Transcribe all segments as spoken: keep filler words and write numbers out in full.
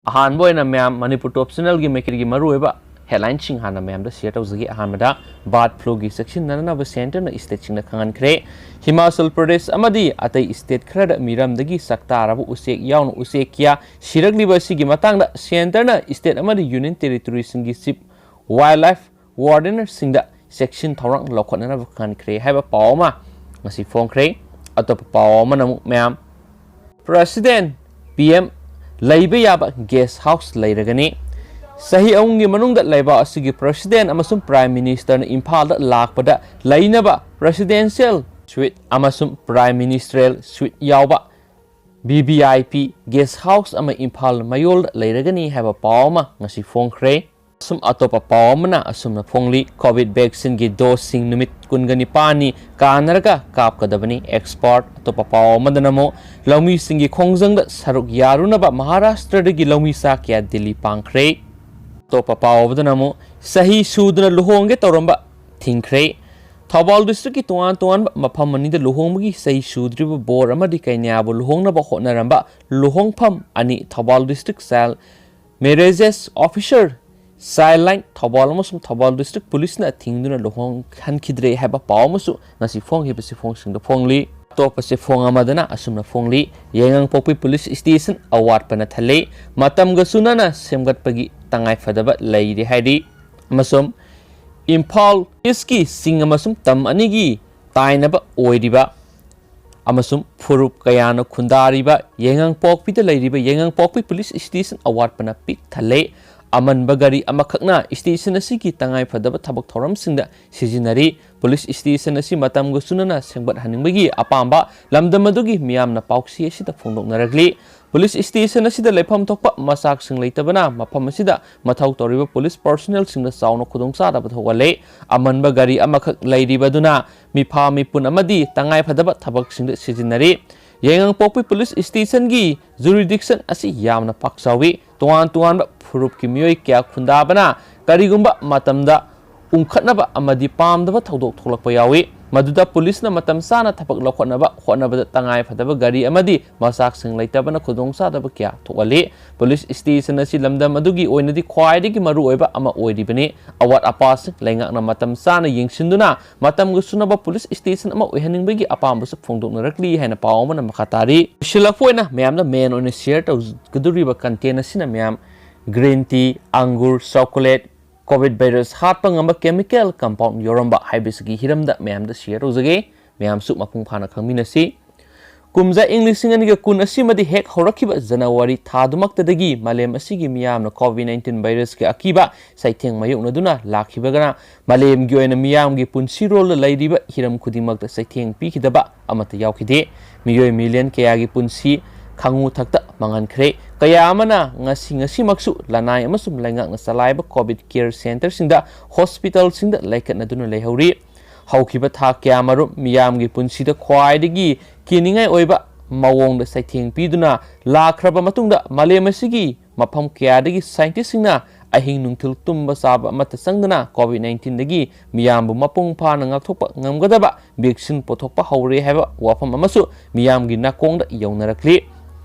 ꯑꯍꯥꯟꯕ ꯑꯣꯏꯅ ꯃꯌꯥꯝ ꯃꯅꯤꯄꯨꯔ ꯇꯣꯞ ꯆꯦꯅꯦꯜꯒꯤ ꯃꯥꯏꯀꯩꯗꯒꯤ ꯃꯔꯨꯑꯣꯏꯕ ꯍꯦꯗꯂꯥꯏꯟꯁꯤꯡ ꯍꯥꯟꯅ ꯃꯌꯥꯝꯗ ꯁꯤꯌꯔ ꯇꯧꯖꯒꯦ꯫ ꯑꯍꯥꯟꯕꯗ, ꯕꯥꯔꯗ ꯐ꯭ꯂꯨꯒꯤ ꯆꯦꯛꯁꯤꯟꯅꯅꯕ ꯁꯦꯟꯇꯔꯅ ꯁ꯭ꯇꯦꯠꯁꯤꯡꯗ ꯈꯪꯍꯟꯈ꯭ꯔꯦ꯫ ꯍꯤꯃꯥꯆꯜ ꯄ꯭ꯔꯗꯦꯁ ꯑꯃꯗꯤ ꯑꯇꯩ ꯁ꯭ꯇꯦꯠ ꯈꯔꯗ ꯃꯤꯔꯝꯗꯒꯤ ꯆꯥꯛꯇꯥꯔꯕ ꯎꯆꯦꯛ ꯌꯥꯎꯅ ꯎꯆꯦꯛ ꯀꯌꯥ ꯁꯤꯔꯛꯂꯤꯕ ꯑꯁꯤꯒꯤ ꯃꯇꯥꯡꯗ ꯁꯦꯟꯇꯔꯅ ꯁ꯭ꯇꯦꯠ ꯑꯃꯗꯤ ꯌꯨꯅꯤꯌꯟ ꯇꯦꯔꯤꯇꯣꯔꯤꯁꯤꯡꯒꯤ ꯆꯤꯐ ꯋꯥꯏꯜꯗ ꯂꯥꯏꯐ ꯋꯥꯔꯗꯦꯅꯔꯁꯤꯡꯗ ꯆꯦꯛꯁꯤꯟ ꯊꯧꯔꯥꯡ ꯂꯧꯈꯠꯅꯅꯕ ꯈꯪꯍꯟꯈ꯭ꯔꯦ ꯍꯥꯏꯕ ꯄꯥꯎ ꯑꯃ ꯉꯁꯤ ꯐꯣꯡꯈ꯭ꯔꯦ꯫ ꯑꯇꯣꯞꯄ ꯄꯥꯎ ꯑꯃꯅ ꯑꯃꯨꯛ ꯃꯌꯥꯝ, ꯄ꯭ꯔꯁꯤꯗꯦꯟ ꯄꯤ ꯑꯦꯝ ꯂꯩꯕ ꯌꯥꯕ ꯒꯦꯁ ꯍꯥꯎꯁ ꯂꯩꯔꯒꯅꯤ꯫ ꯆꯍꯤ ꯑꯍꯨꯝꯒꯤ ꯃꯅꯨꯡꯗ ꯂꯩꯕꯥꯛ ꯑꯁꯤꯒꯤ ꯄ꯭ꯔꯁꯤꯗꯦꯟ ꯑꯃꯁꯨꯡ ꯄ꯭ꯔꯥꯏꯝ ꯃꯤꯅꯤꯁꯇꯔꯅ ꯏꯝꯐꯥꯜꯗ ꯂꯥꯛꯄꯗ ꯂꯩꯅꯕ ꯄ꯭ꯔꯁꯤꯗꯦꯟꯁꯤꯌꯦꯜ ꯁ꯭ꯋꯤꯠ ꯑꯃꯁꯨꯡ ꯄ꯭ꯔꯥꯏꯝ ꯃꯤꯅꯤꯁꯇꯔꯦꯜ ꯁ꯭ꯋꯤꯠ ꯌꯥꯎꯕ V V I P guest house ꯑꯃ ꯏꯝꯐꯥꯜ ꯃꯌꯣꯜꯗ ꯂꯩꯔꯒꯅꯤ ꯍꯥꯏꯕ ꯄꯥꯎ ꯑꯃ ꯉꯁꯤ ꯐꯣꯡꯈ꯭ꯔꯦ꯫ ꯑꯁꯨꯝ ꯑꯇꯣꯞꯄ ꯄꯥꯎ ꯑꯃꯅ ꯑꯁꯨꯝꯅ ꯐꯣꯡꯂꯤ, ꯀꯣꯚꯤꯗ ꯚꯦꯛꯁꯤꯟꯒꯤ ꯗꯣꯁꯁꯤꯡ ꯅꯨꯃꯤꯠ ꯀꯨꯟꯒ ꯅꯤꯄꯥꯟꯅꯤ ꯀꯥꯟꯅꯔꯒ ꯀꯥꯞꯀꯗꯕꯅꯤ ꯑꯦꯛꯁꯄꯥꯔꯠ꯫ ꯑꯇꯣꯞꯄ ꯄꯥꯎ ꯑꯃꯗꯅ ꯑꯃꯨꯛ ꯂꯧꯃꯤꯁꯤꯡꯒꯤ ꯈꯣꯡꯖꯪꯗ ꯁꯔꯨꯛ ꯌꯥꯔꯨꯅꯕ ꯃꯍꯥꯔꯥꯁꯇ꯭ꯔꯗꯒꯤ ꯂꯧꯃꯤ ꯆꯥ ꯀꯌꯥ ꯗꯤꯜꯂꯤ ꯄꯥꯡꯈ꯭ꯔꯦ꯫ ꯑꯇꯣꯞꯄ ꯄꯥꯎ ꯑꯃꯗꯅ ꯑꯃꯨꯛ ꯆꯍꯤ ꯁꯨꯗꯅ ꯂꯨꯍꯣꯡꯒꯦ ꯇꯧꯔꯝꯕ ꯊꯤꯡꯈ꯭ꯔꯦ꯫ ꯊꯧꯕꯥꯜ ꯗꯤꯁꯇ꯭ꯔꯤꯛꯀꯤ ꯇꯣꯉꯥꯟ ꯇꯣꯉꯥꯟꯕ ꯃꯐꯝ ꯑꯅꯤꯗ ꯂꯨꯍꯣꯡꯕꯒꯤ ꯆꯍꯤ ꯁꯨꯗ꯭ꯔꯤꯕ ꯕꯣꯔ ꯑꯃꯗꯤ ꯀꯩꯅ꯭ꯌꯥꯕꯨ ꯂꯨꯍꯣꯡꯅꯕ ꯍꯣꯠꯅꯔꯝꯕ ꯂꯨꯍꯣꯡꯐꯝ ꯑꯅꯤ Thoubal district child marriages officer, child line Thoubal ꯑꯃꯁꯨꯡ ꯊꯧꯕꯥꯜ ꯗꯤꯁꯇ꯭ꯔꯤꯛ ꯄꯨꯂꯤꯁꯅ ꯊꯤꯡꯗꯨꯅ ꯂꯨꯍꯣꯡꯍꯟꯈꯤꯗ꯭ꯔꯦ ꯍꯥꯏꯕ ꯄꯥꯎ ꯑꯃꯁꯨ ꯉꯁꯤ ꯐꯣꯡꯈꯤꯕ ꯆꯦꯐꯣꯡꯁꯤꯡꯗ ꯐꯣꯡꯂꯤ꯫ ꯑꯇꯣꯞꯄ ꯆꯦꯐꯣꯡ ꯑꯃꯗꯅ ꯑꯁꯨꯝꯅ ꯐꯣꯡꯂꯤ, ꯌꯥꯏꯉꯪꯄꯣꯛꯄꯤ ꯄꯨꯂꯤꯁ ꯁ꯭ꯇꯦꯁꯟ ꯑꯋꯥꯠꯄꯅ ꯊꯜꯂꯤ꯫ ꯃꯇꯝꯒ ꯆꯨꯅꯅ ꯁꯦꯝꯒꯠꯄꯒꯤ ꯇꯉꯥꯏꯐꯗꯕ ꯂꯩꯔꯦ ꯍꯥꯏꯔꯤ꯫ ꯑꯃꯁꯨꯡ ꯏꯝꯐꯥꯜ ꯏꯁꯀꯤ ꯆꯤꯡ ꯑꯃꯁꯨꯡ ꯇꯝ ꯑꯅꯤꯒꯤ ꯇꯥꯏꯅꯕ ꯑꯣꯏꯔꯤꯕ ꯑꯃꯁꯨꯡ ꯐꯨꯔꯨꯞ ꯀꯌꯥꯅ ꯈꯨꯟꯗꯥꯔꯤꯕ ꯌꯥꯏꯉꯪꯄꯣꯛꯄꯤꯗ ꯂꯩꯔꯤꯕ ꯌꯥꯏꯉꯪꯄꯣꯛꯄꯤ ꯄꯨꯂꯤꯁ ꯁ꯭ꯇꯦꯁꯟ ꯑꯋꯥꯠꯄꯅ ꯄꯤꯛ ꯊꯜꯂꯦ꯫ ꯑꯃꯟꯕ ꯒꯥꯔꯤ ꯑꯃꯈꯛꯅ ꯁ꯭ꯇꯦꯁꯟ ꯑꯁꯤꯒꯤ ꯇꯉꯥꯏꯐꯗꯕ ꯊꯕꯛ ꯊꯧꯔꯝꯁꯤꯡꯗ ꯁꯤꯖꯤꯟꯅꯔꯤ꯫ ꯄꯨꯂꯤꯁ ꯁ꯭ꯇꯦꯁꯟ ꯑꯁꯤ ꯃꯇꯝꯒ ꯆꯨꯅꯅ ꯁꯦꯝꯒꯠꯍꯟꯅꯤꯡꯕꯒꯤ ꯑꯄꯥꯝꯕ ꯂꯝꯗꯝ ꯑꯗꯨꯒꯤ ꯃꯤꯌꯥꯝꯅ ꯄꯥꯎꯆꯦ ꯑꯁꯤꯗ ꯐꯣꯡꯗꯣꯛꯅꯔꯛꯂꯤ꯫ ꯄꯨꯂꯤꯁ ꯁ꯭ꯇꯦꯁꯟ ꯑꯁꯤꯗ ꯂꯩꯐꯝ ꯊꯣꯛꯄ ꯃꯆꯥꯛꯁꯤꯡ ꯂꯩꯇꯕꯅ ꯃꯐꯝ ꯑꯁꯤꯗ ꯃꯊꯧ ꯇꯧꯔꯤꯕ ꯄꯨꯂꯤꯁ ꯄꯔꯁꯣꯅꯦꯜꯁꯤꯡꯗ ꯆꯥꯎꯅ ꯈꯨꯗꯣꯡꯆꯥꯗꯕ ꯊꯣꯛꯍꯜꯂꯦ꯫ ꯑꯃꯟꯕ ꯒꯥꯔꯤ ꯑꯃꯈꯛ ꯂꯩꯔꯤꯕꯗꯨꯅ ꯃꯤꯐꯥ ꯃꯤꯄꯨꯟ ꯑꯃꯗꯤ ꯇꯉꯥꯏꯐꯗꯕ ꯊꯕꯛꯁꯤꯡꯗ ꯁꯤꯖꯤꯟꯅꯔꯤ꯫ ꯌꯥꯏꯉꯪꯄꯣꯛꯄꯤ ꯄꯨꯂꯤꯁ ꯁ꯭ꯇꯦꯁꯟꯒꯤ ꯖꯨꯔꯤꯗꯤꯛꯁꯟ ꯑꯁꯤ ꯌꯥꯝꯅ ꯄꯥꯛ ꯆꯥꯎꯏ꯫ ꯇꯣꯉꯥꯟ ꯇꯣꯉꯥꯟꯕ ꯐꯨꯔꯨꯞꯀꯤ ꯃꯤꯑꯣꯏ ꯀꯌꯥ ꯈꯨꯟꯗꯥꯕꯅ ꯀꯔꯤꯒꯨꯝꯕ ꯃꯇꯝꯗ ꯎꯪꯈꯠꯅꯕ ꯑꯃꯗꯤ ꯄꯥꯝꯗꯕ ꯊꯧꯗꯣꯛ ꯊꯣꯛꯂꯛꯄ ꯌꯥꯎꯏ꯫ ꯃꯗꯨꯗ ꯄꯨꯂꯤꯁꯅ ꯃꯇꯝ ꯆꯥꯅ ꯊꯕꯛ ꯂꯧꯈꯠꯅꯕ ꯍꯣꯠꯅꯕꯗ ꯇꯉꯥꯏ ꯐꯗꯕ ꯒꯥꯔꯤ ꯑꯃꯗꯤ ꯃꯆꯥꯛꯁꯤꯡ ꯂꯩꯇꯕꯅ ꯈꯨꯗꯣꯡꯆꯥꯗꯕ ꯀꯌꯥ ꯊꯣꯛꯍꯜꯂꯤ꯫ ꯄꯨꯂꯤꯁ ꯁ꯭ꯇꯦꯁꯟ ꯑꯁꯤ ꯂꯝꯗꯝ ꯑꯗꯨꯒꯤ ꯑꯣꯏꯅꯗꯤ ꯈ꯭ꯋꯥꯏꯗꯒꯤ ꯃꯔꯨꯑꯣꯏꯕ ꯑꯃ ꯑꯣꯏꯔꯤꯕꯅꯤ꯫ ꯑꯋꯥꯠ ꯑꯄꯥꯁꯤꯡ ꯂꯩꯉꯥꯛꯅ ꯃꯇꯝ ꯆꯥꯅ ꯌꯦꯡꯁꯤꯟꯗꯨꯅ ꯃꯇꯝꯒ ꯆꯨꯅꯕ ꯄꯨꯂꯤꯁ ꯁ꯭ꯇꯦꯁꯟ ꯑꯃ ꯑꯣꯏꯍꯟꯅꯤꯡꯕꯒꯤ ꯑꯄꯥꯝꯕꯁꯨ ꯐꯣꯡꯗꯣꯛꯅꯔꯛꯂꯤ ꯍꯥꯏꯅ ꯄꯥꯎ ꯑꯃꯅ ꯃꯈꯥ ꯇꯥꯔꯤ꯫ ꯂꯣꯏꯁꯤꯜꯂꯛꯄ ꯑꯣꯏꯅ ꯃꯌꯥꯝꯗ ꯃꯦꯟ ꯑꯣꯏꯅ ꯁꯤꯌꯔ ꯇꯧꯒꯗꯧꯔꯤꯕ ꯀꯟꯇꯦꯟ ꯑꯁꯤꯅ ꯃꯌꯥꯝ ꯒ꯭ꯔꯤꯟ ꯇꯤ, ꯑꯪꯒꯨꯔ, ꯆꯣꯀꯣꯂꯦꯠ, ꯀꯣꯚꯤꯗ ꯚꯥꯏꯔꯁ ꯍꯥꯠꯄ ꯉꯝꯕ ꯀꯦꯃꯤꯀꯦꯜ ꯀꯝꯄꯥꯎꯟ ꯌꯥꯎꯔꯝꯕ ꯍꯥꯏꯕꯁꯤꯒꯤ ꯍꯤꯔꯝꯗ ꯃꯌꯥꯝꯗ ꯁꯤꯌꯔ ꯇꯧꯖꯒꯦ꯫ ꯃꯌꯥꯝꯁꯨ ꯃꯄꯨꯡ ꯐꯥꯅ ꯈꯪꯃꯤꯟꯅꯁꯤ꯫ ꯀꯨꯝꯖꯥ ꯏꯪ ꯂꯤꯁꯤꯡ ꯑꯅꯤꯒ ꯀꯨꯟ ꯑꯁꯤꯃꯗꯤ ꯍꯦꯛ ꯍꯧꯔꯛꯈꯤꯕ ꯖꯅꯋꯥꯔꯤ ꯊꯥꯗꯨꯃꯛꯇꯗꯒꯤ ꯃꯥꯂꯦꯝ ꯑꯁꯤꯒꯤ ꯃꯤꯌꯥꯝꯅ ꯀꯣꯚꯤꯗ ꯅꯥꯏꯟꯇꯤꯟ ꯚꯥꯏꯔꯁꯀꯤ ꯑꯀꯤꯕ ꯆꯩꯊꯦꯡ ꯃꯥꯌꯣꯛꯅꯗꯨꯅ ꯂꯥꯛꯈꯤꯕꯒꯅ ꯃꯥꯂꯦꯝꯒꯤ ꯑꯣꯏꯅ ꯃꯤꯌꯥꯝꯒꯤ ꯄꯨꯟꯁꯤꯔꯣꯜꯗ ꯂꯩꯔꯤꯕ ꯍꯤꯔꯝ ꯈꯨꯗꯤꯡꯃꯛꯇ ꯆꯩꯊꯦꯡ ꯄꯤꯈꯤꯗꯕ ꯑꯃꯠꯇ ꯌꯥꯎꯈꯤꯗꯦ꯫ ꯃꯤꯑꯣꯏ ꯃꯤꯂꯤꯌꯟ ꯀꯌꯥꯒꯤ ꯄꯨꯟꯁꯤ ꯈꯥꯉꯨ ꯊꯛꯇ ꯃꯥꯡꯍꯟꯈ꯭ꯔꯦ꯫ ꯀꯌꯥ ꯑꯃꯅ ꯉꯁꯤ, ꯉꯁꯤꯃꯛꯁꯨ ꯂꯅꯥꯏ ꯑꯃꯁꯨꯡ ꯂꯩꯉꯥꯛꯅ ꯆꯂꯥꯏꯕ ꯀꯣꯚꯤꯗ ꯀꯦꯌꯔ ꯁꯦꯟꯇꯔꯁꯤꯡꯗ, ꯍꯣꯁꯄꯤꯇꯥꯜꯁꯤꯡꯗ ꯂꯩꯈꯠꯅꯗꯨꯅ ꯂꯩꯍꯧꯔꯤ꯫ ꯍꯧꯈꯤꯕ ꯊꯥ ꯀꯌꯥꯃꯔꯨꯝ ꯃꯤꯌꯥꯝꯒꯤ ꯄꯨꯟꯁꯤꯗ ꯈ꯭ꯋꯥꯏꯗꯒꯤ ꯀꯤꯅꯤꯡꯉꯥꯏ ꯑꯣꯏꯕ ꯃꯑꯣꯡꯗ ꯆꯩꯊꯦꯡ ꯄꯤꯗꯨꯅ ꯂꯥꯛꯈ꯭ꯔꯕ ꯃꯇꯨꯡꯗ, ꯃꯥꯂꯦꯝ ꯑꯁꯤꯒꯤ ꯃꯐꯝ ꯀꯌꯥꯗꯒꯤ ꯁꯥꯏꯟꯇꯤꯁꯁꯤꯡꯅ ꯑꯍꯤꯡ ꯅꯨꯡꯊꯤꯜ ꯇꯨꯝꯕ ꯆꯥꯕ ꯑꯃꯠꯇ ꯆꯪꯗꯅ ꯀꯣꯚꯤꯗ ꯅꯥꯏꯟꯇꯤꯟꯗꯒꯤ ꯃꯤꯌꯥꯝꯕꯨ ꯃꯄꯨꯡ ꯐꯥꯅ ꯉꯥꯛꯊꯣꯛꯄ ꯉꯝꯒꯗꯕ ꯚꯦꯛꯁꯤꯟ ꯄꯨꯊꯣꯛꯄ ꯍꯧꯔꯦ ꯍꯥꯏꯕ ꯋꯥꯐꯝ ꯑꯃꯁꯨ ꯃꯤꯌꯥꯝꯒꯤ ꯅꯥꯀꯣꯡꯗ ꯌꯧꯅꯔꯛꯂꯤ꯫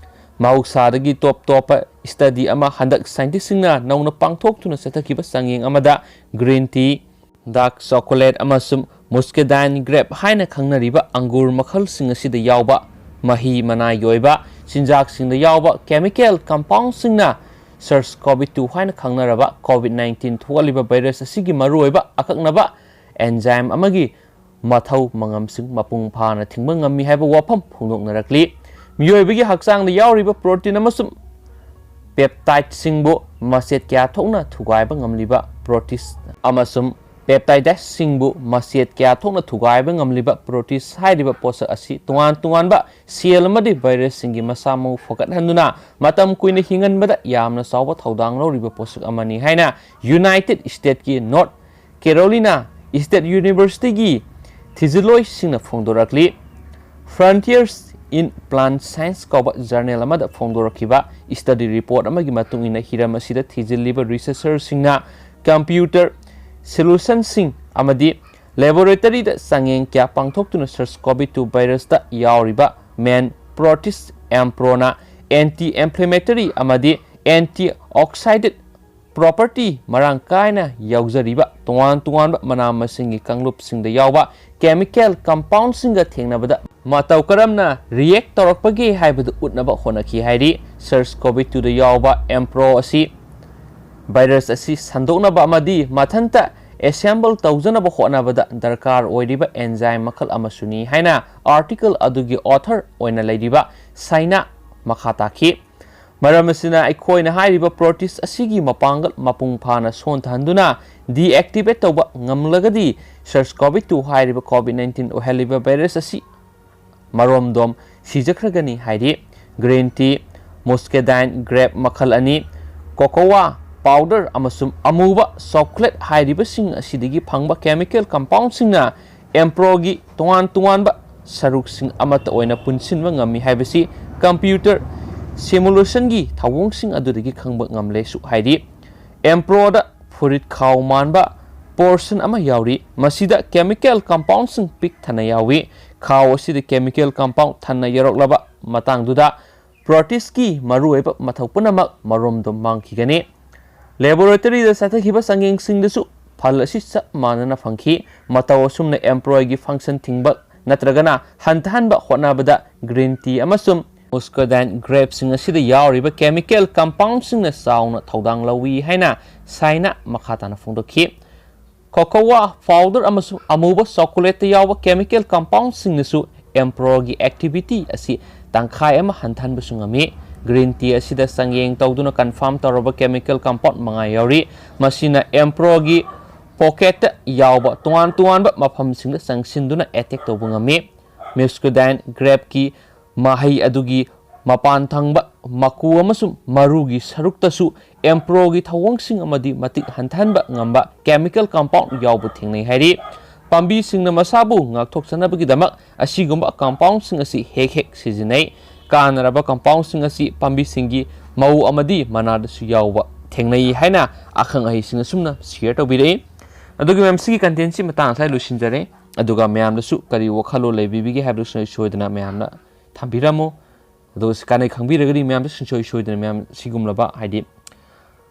ꯃꯍꯧꯁꯥꯗꯒꯤ ꯇꯣꯞ ꯇꯣꯞꯄ ꯁ꯭ꯇꯗꯤ ꯑꯃ ꯍꯟꯗꯛ ꯁꯥꯏꯟꯇꯤꯁꯁꯤꯡꯅ ꯅꯧꯅ ꯄꯥꯡꯊꯣꯛꯇꯨꯅ ꯆꯠꯊꯈꯤꯕ ꯆꯥꯡꯌꯦꯡ ꯑꯃꯗ ꯒ꯭ꯔꯤꯟ ꯇꯤ, ꯗꯥꯔꯛ ꯆꯣꯀꯣꯂꯦꯠ ꯑꯃꯁꯨꯡ ꯃꯨꯁꯀꯦꯗꯥꯏꯟ ꯒ꯭ꯔꯦꯞ ꯍꯥꯏꯅ ꯈꯪꯅꯔꯤꯕ ꯑꯪꯒꯨꯔ ꯃꯈꯜꯁꯤꯡ ꯑꯁꯤꯗ ꯌꯥꯎꯕ ꯃꯍꯤ ꯃꯅꯥꯏꯒꯤ ꯑꯣꯏꯕ ꯆꯤꯟꯖꯥꯛꯁꯤꯡꯗ ꯌꯥꯎꯕ ꯀꯦꯃꯤꯀꯦꯜ ꯀꯝꯄꯥꯎꯟꯁꯤꯡꯅ ꯁꯥꯔꯁ ꯀꯣꯚꯤꯗ ꯇꯨ ꯍꯥꯏꯅ ꯈꯪꯅꯔꯕ ꯀꯣꯚꯤꯗ ꯅꯥꯏꯟꯇꯤꯟ ꯊꯣꯛꯍꯜꯂꯤꯕ ꯚꯥꯏꯔꯁ ꯑꯁꯤꯒꯤ ꯃꯔꯨꯑꯣꯏꯕ ꯑꯀꯛꯅꯕ ꯑꯦꯟꯖꯥꯏꯝ ꯑꯃꯒꯤ ꯃꯊꯧ ꯃꯉꯝꯁꯤꯡ ꯃꯄꯨꯡ ꯐꯥꯅ ꯊꯤꯡꯕ ꯉꯝꯃꯤ ꯍꯥꯏꯕ ꯋꯥꯐꯝ ꯐꯣꯡꯗꯣꯛꯅꯔꯛꯂꯤ꯫ ꯃꯤꯑꯣꯏꯕꯒꯤ ꯍꯛꯆꯥꯡꯗ ꯌꯥꯎꯔꯤꯕ ꯄ꯭ꯔꯣꯇꯤꯟ ꯑꯃꯁꯨꯡ ꯄꯦꯞꯇꯥꯏꯗꯁꯤꯡꯕꯨ ꯃꯆꯦꯠ ꯀꯌꯥ ꯊꯣꯛꯅ ꯊꯨꯒꯥꯏꯕ ꯉꯝꯂꯤꯕ ꯄ꯭ꯔꯣꯇꯤꯁ ꯑꯃꯁꯨꯡ ꯄꯦꯞꯇꯥꯏꯗꯁꯁꯤꯡꯕꯨ ꯃꯆꯦꯠ ꯀꯌꯥ ꯊꯣꯛꯅ ꯊꯨꯒꯥꯏꯕ ꯉꯝꯂꯤꯕ ꯄ꯭ꯔꯣꯇꯤꯁ ꯍꯥꯏꯔꯤꯕ ꯄꯣꯠꯁꯛ ꯑꯁꯤ ꯇꯣꯉꯥꯟ ꯇꯣꯉꯥꯟꯕ ꯁꯦꯜ ꯑꯃꯗꯤ ꯚꯥꯏꯔꯁꯁꯤꯡꯒꯤ ꯃꯁꯥ ꯃꯎ ꯐꯒꯠꯍꯟꯗꯨꯅ ꯃꯇꯝ ꯀꯨꯏꯅ ꯍꯤꯡꯍꯟꯕꯗ ꯌꯥꯝꯅ ꯆꯥꯎꯕ ꯊꯧꯗꯥꯡ ꯂꯧꯔꯤꯕ ꯄꯣꯠꯁꯛ ꯑꯃꯅꯤ ꯍꯥꯏꯅ ꯌꯨꯅꯥꯏꯇꯦꯗ ꯁ꯭ꯇꯦꯠꯀꯤ ꯅꯣꯔꯠ ꯀꯦꯔꯣꯂꯤꯅꯥ ꯁ꯭ꯇꯦꯠ ꯌꯨꯅꯤꯚꯔꯁꯤꯇꯤꯒꯤ ꯊꯤꯖꯤꯜꯂꯣꯏꯁꯤꯡꯅ ꯐꯣꯡꯗꯣꯔꯛꯂꯤ꯫ Frontiers in Plant Science ꯀꯧꯕ ꯖꯔꯅꯦꯜ ꯑꯃꯗ ꯐꯣꯡꯗꯣꯔꯛꯈꯤꯕ ꯁ꯭ꯇꯗꯤ ꯔꯤꯄꯣꯔꯠ ꯑꯃꯒꯤ ꯃꯇꯨꯡ ꯏꯟꯅ, ꯍꯤꯔꯝ ꯑꯁꯤꯗ ꯊꯤꯖꯤꯜꯂꯤꯕ ꯔꯤꯁꯔꯆꯔꯁꯤꯡꯅ ꯀꯝꯄ꯭ꯌꯨꯇꯔ ꯁꯣꯂꯨꯁꯟꯁꯤꯡ ꯑꯃꯗꯤ Laboratoryꯗ ꯆꯥꯡꯌꯦꯡ ꯀꯌꯥ ꯄꯥꯡꯊꯣꯛꯇꯨꯅ SARS-CoV-two virusꯇ ꯌꯥꯎꯔꯤꯕ main protease Mproꯅ anti-inflammatory ꯑꯃꯗꯤ antioxidant property ꯃꯔꯥꯡ ꯀꯥꯏꯅ ꯌꯥꯎꯖꯔꯤꯕ ꯇꯣꯉꯥꯟ ꯇꯣꯉꯥꯟꯕ ꯃꯅꯥ ꯃꯁꯤꯡꯒꯤ ꯀꯥꯡꯂꯨꯞꯁꯤꯡꯗ ꯌꯥꯎꯕ chemical compoundꯁꯤꯡꯒ ꯊꯦꯡꯅꯕꯗ ꯃꯇꯧ ꯀꯔꯝꯅ react ꯇꯧꯔꯛꯄꯒꯦ ꯍꯥꯏꯕꯗꯨ ꯎꯠꯅꯕ ꯍꯣꯠꯅꯈꯤ ꯍꯥꯏꯔꯤ꯫ SARS-CoV-twoꯗ ꯌꯥꯎꯕ Mpro ꯑꯁꯤ virus ꯑꯁꯤ ꯁꯟꯗꯣꯛꯅꯕ ꯑꯃꯗꯤ ꯃꯊꯟꯇ assemble ꯇꯧꯖꯅꯕ ꯍꯣꯠꯅꯕꯗ ꯗꯔꯀꯥꯔ ꯑꯣꯏꯔꯤꯕ enzyme ꯃꯈꯜ ꯑꯃꯁꯨꯅꯤ ꯍꯥꯏꯅ article ꯑꯗꯨꯒꯤ author ꯑꯣꯏꯅ ꯂꯩꯔꯤꯕ Sainaꯅ ꯃꯈꯥ ꯇꯥꯈꯤ꯫ ꯃꯔꯝ ꯑꯁꯤꯅ ꯑꯩꯈꯣꯏꯅ ꯍꯥꯏꯔꯤꯕ protease ꯑꯁꯤꯒꯤ ꯃꯄꯥꯡꯒꯜ ꯃꯄꯨꯡ ꯐꯥꯅ ꯁꯣꯟꯊꯍꯟꯗꯨꯅ deactivate ꯇꯧꯕ ꯉꯝꯂꯒꯗꯤ SARS-CoV-two ꯍꯥꯏꯔꯤꯕ COVID nineteen ꯑꯣꯏꯍꯜꯂꯤꯕ virus ꯑꯁꯤ ꯃꯔꯣꯝꯗꯣꯝ ꯁꯤꯖꯈ꯭ꯔꯒꯅꯤ ꯍꯥꯏꯔꯤ꯫ Green tea, muscadine grape ꯃꯈꯜ ꯑꯅꯤ, cocoa powder ꯑꯃꯁꯨꯡ ꯑꯃꯨꯕ chocolate ꯍꯥꯏꯔꯤꯕꯁꯤꯡ ꯑꯁꯤꯗꯒꯤ ꯐꯪꯕ chemical compoundꯁꯤꯡꯅ Mproꯒꯤ ꯇꯣꯉꯥꯟ ꯇꯣꯉꯥꯟꯕ ꯁꯔꯨꯛꯁꯤꯡ ꯑꯃꯠꯇ ꯑꯣꯏꯅ ꯄꯨꯟꯁꯤꯟꯕ ꯉꯝꯃꯤ ꯍꯥꯏꯕꯁꯤ computer simulationꯒꯤ ꯊꯧꯑꯣꯡꯁꯤꯡ ꯑꯗꯨꯗꯒꯤ ꯈꯪꯕ ꯉꯝꯂꯦꯁꯨ ꯍꯥꯏꯔꯤ꯫ Mproꯗ ꯐꯨꯔꯤꯠ ꯈꯥꯎ ꯃꯥꯟꯕ portion ꯑꯃ ꯌꯥꯎꯔꯤ꯫ ꯃꯁꯤꯗ chemical compoundꯁꯤꯡ ꯄꯤꯛ ꯊꯟꯅ ꯌꯥꯎꯏ꯫ ꯈꯥꯎ ꯑꯁꯤꯗ chemical compound ꯊꯟꯅ ꯌꯥꯎꯔꯛꯂꯕ ꯃꯇꯥꯡꯗꯨꯗ proteaseꯀꯤ ꯃꯔꯨꯑꯣꯏꯕ ꯃꯊꯧ ꯄꯨꯝꯅꯃꯛ ꯃꯔꯣꯝꯗꯣꯝ ꯃꯥꯡꯈꯤꯒꯅꯤ꯫ Laboratoryꯗ ꯆꯠꯊꯈꯤꯕ ꯆꯥꯡꯌꯦꯡꯁꯤꯡꯗꯁꯨ ꯐꯜ ꯑꯁꯤ ꯆꯞ ꯃꯥꯟꯅꯅ ꯐꯪꯈꯤ꯫ ꯃꯇꯧ ꯑꯁꯨꯝꯅ Mproꯒꯤ function ꯊꯤꯡꯕ ꯅꯠꯇ꯭ꯔꯒꯅ ꯍꯟꯊꯍꯟꯕ ꯍꯣꯠꯅꯕꯗ green tea ꯑꯃꯁꯨꯡ muscadine grapeꯁꯤꯡ ꯑꯁꯤꯗ ꯌꯥꯎꯔꯤꯕ chemical compoundꯁꯤꯡꯅ ꯆꯥꯎꯅ ꯊꯧꯗꯥꯡ ꯂꯧꯏ ꯍꯥꯏꯅ Sainaꯅ ꯃꯈꯥ ꯇꯥꯅ ꯐꯣꯡꯗꯣꯛꯈꯤ꯫ Cocoa powder ꯑꯃꯁꯨꯡ ꯑꯃꯨꯕ chocolateꯇ ꯌꯥꯎꯕ chemical compoundꯁꯤꯡꯅꯁꯨ Mproꯒꯤ activity ꯑꯁꯤ ꯇꯪꯈꯥꯏ ꯑꯃ ꯍꯟꯊꯍꯟꯕꯁꯨ ꯉꯝꯃꯤ꯫ Green tea ꯑꯁꯤꯗ ꯆꯥꯡꯌꯦꯡ ꯇꯧꯗꯨꯅ confirm ꯇꯧꯔꯕ chemical compound ꯃꯉꯥ ꯌꯥꯎꯔꯤ꯫ ꯃꯁꯤꯅ Mproꯒꯤ pocketꯇ ꯌꯥꯎꯕ ꯇꯣꯉꯥꯟ ꯇꯣꯉꯥꯟꯕ ꯃꯐꯝꯁꯤꯡꯗ ꯆꯪꯁꯤꯟꯗꯨꯅ attack ꯇꯧꯕ ꯉꯝꯃꯤ꯫ Muscadine grapeꯀꯤ ꯃꯍꯩ ꯑꯗꯨꯒꯤ ꯃꯄꯥꯟ ꯊꯪꯕ ꯃꯀꯨ ꯑꯃꯁꯨꯡ ꯃꯔꯨꯒꯤ ꯁꯔꯨꯛꯇꯁꯨ Mproꯒꯤ ꯊꯧꯑꯣꯡꯁꯤꯡ ꯑꯃꯗꯤ ꯃꯇꯤꯛ ꯍꯟꯊꯍꯟꯕ ꯉꯝꯕ chemical compound ꯌꯥꯎꯕ ꯊꯦꯡꯅꯩ ꯍꯥꯏꯔꯤ꯫ ꯄꯥꯝꯕꯤꯁꯤꯡꯅ ꯃꯁꯥꯕꯨ ꯉꯥꯛꯊꯣꯛꯆꯅꯕꯒꯤꯗꯃꯛ ꯑꯁꯤꯒꯨꯝꯕ compoundꯁꯤꯡ ꯑꯁꯤ ꯍꯦꯛ ꯍꯦꯛ ꯁꯤꯖꯤꯟꯅꯩ꯫ ꯀꯥꯟꯅꯔꯕ compoundꯁꯤꯡ ꯑꯁꯤ ꯄꯥꯝꯕꯤꯁꯤꯡꯒꯤ ꯃꯎ ꯑꯃꯗꯤ ꯃꯅꯥꯗꯁꯨ ꯌꯥꯎꯕ ꯊꯦꯡꯅꯩ ꯍꯥꯏꯅ ꯑꯈꯪ ꯑꯍꯩꯁꯤꯡ ꯑꯁꯨꯝꯅ share ꯇꯧꯕꯤꯔꯛꯏ꯫ ꯑꯗꯨꯒ ꯃꯌꯥꯝ, ꯁꯤꯒꯤ ꯀꯟꯇꯦꯟꯁꯤ ꯃꯇꯥꯡ ꯑꯁꯤꯗ ꯂꯣꯏꯁꯤꯟꯖꯔꯦ꯫ ꯑꯗꯨꯒ ꯃꯌꯥꯝꯗꯁꯨ ꯀꯔꯤ ꯋꯥꯈꯜꯂꯣꯟ ꯂꯩꯕꯤꯕꯒꯦ ꯍꯥꯏꯕꯗꯨ ꯁꯨꯡꯁꯣꯏ ꯁꯣꯏꯗꯅ ꯃꯌꯥꯝꯅ ꯊꯝꯕꯤꯔꯝꯃꯨ꯫ ꯑꯗꯨꯒ ꯁꯤ ꯀꯥꯟꯅꯩ ꯈꯪꯕꯤꯔꯒꯗꯤ ꯃꯌꯥꯝꯗ ꯁꯨꯡꯁꯣꯏ ꯁꯣꯏꯗꯅ ꯃꯌꯥꯝ ꯁꯤꯒꯨꯝꯂꯕ, ꯍꯥꯏꯗꯤ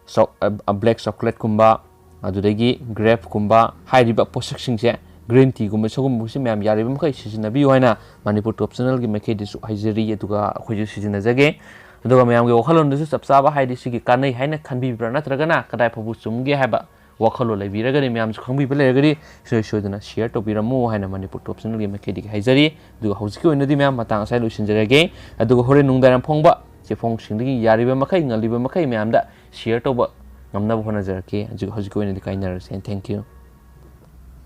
ꯆꯣ-, ꯑ, ꯕ꯭ꯂꯦꯛ ꯆꯣꯀ꯭ꯂꯦꯠꯀꯨꯝꯕ, ꯑꯗꯨꯗꯒꯤ ꯒ꯭ꯔꯦꯞꯀꯨꯝꯕ ꯍꯥꯏꯔꯤꯕ ꯄꯣꯠꯁꯛꯁꯤꯡꯁꯦ, ꯒ꯭ꯔꯤꯟ ꯇꯤꯒꯨꯝꯕ ꯁꯤꯒꯨꯝꯕꯁꯤ ꯃꯌꯥꯝ ꯌꯥꯔꯤꯕ ꯃꯈꯩ ꯁꯤꯖꯤꯟꯅꯕꯤꯌꯨ ꯍꯥꯏꯅ ꯃꯅꯤꯄꯨꯔ ꯇꯣꯞ ꯆꯦꯅꯦꯜꯒꯤ ꯃꯥꯏꯀꯩꯗꯁꯨ ꯍꯥꯏꯖꯔꯤ, ꯑꯗꯨꯒ ꯑꯩꯈꯣꯏꯁꯨ ꯁꯤꯖꯤꯟꯅꯖꯒꯦ꯫ ꯑꯗꯨꯒ ꯃꯌꯥꯝꯒꯤ ꯋꯥꯈꯜꯂꯣꯟꯗꯁꯨ ꯆꯞ ꯆꯥꯕ, ꯍꯥꯏꯗꯤ ꯁꯤꯒꯤ ꯀꯥꯟꯅꯩ ꯍꯥꯏꯅ ꯈꯟꯕꯤꯕ꯭ꯔꯥ ꯅꯠꯇ꯭ꯔꯒꯅ ꯀꯗꯥꯏ ꯐꯥꯎꯕ ꯆꯨꯝꯒꯦ ꯍꯥꯏꯕ ꯋꯥꯈꯜꯂꯣꯟ ꯂꯩꯕꯤꯔꯒꯗꯤ, ꯃꯌꯥꯝꯁꯨ ꯈꯪꯕꯤꯕ ꯂꯩꯔꯒꯗꯤ ꯁꯨꯡꯁꯣꯏ ꯁꯣꯏꯗꯅ ꯁꯤꯌꯔ ꯇꯧꯕꯤꯔꯝꯃꯨ ꯍꯥꯏꯅ ꯃꯅꯤꯄꯨꯔ ꯇꯣꯞ ꯆꯦꯅꯦꯜꯒꯤ ꯃꯥꯏꯀꯩꯗꯒꯤ ꯍꯥꯏꯖꯔꯤ꯫ ꯑꯗꯨꯒ ꯍꯧꯖꯤꯛꯀꯤ ꯑꯣꯏꯅꯗꯤ ꯃꯌꯥꯝ ꯃꯇꯥꯡ ꯑꯁꯤꯗ ꯂꯣꯏꯁꯤꯟꯖꯔꯒꯦ꯫ ꯑꯗꯨꯒ ꯍꯣꯔꯦꯟ ꯅꯨꯡꯗꯥꯡ ꯐꯣꯡꯕ ꯆꯦꯐꯣꯡꯁꯤꯡꯗꯒꯤ ꯌꯥꯔꯤꯕ ꯃꯈꯩ, ꯉꯜꯂꯤꯕ ꯃꯈꯩ ꯃꯌꯥꯝꯗ ꯁꯤꯌꯔ ꯇꯧꯕ ꯉꯝꯅꯕ ꯍꯣꯠꯅꯖꯔꯛꯀꯦ꯫ ꯍꯧꯖꯤꯛ, ꯍꯧꯖꯤꯛꯀꯤ ꯑꯣꯏꯅꯗꯤ ꯀꯥꯏꯅꯔꯁꯦ꯫ Thank you꯫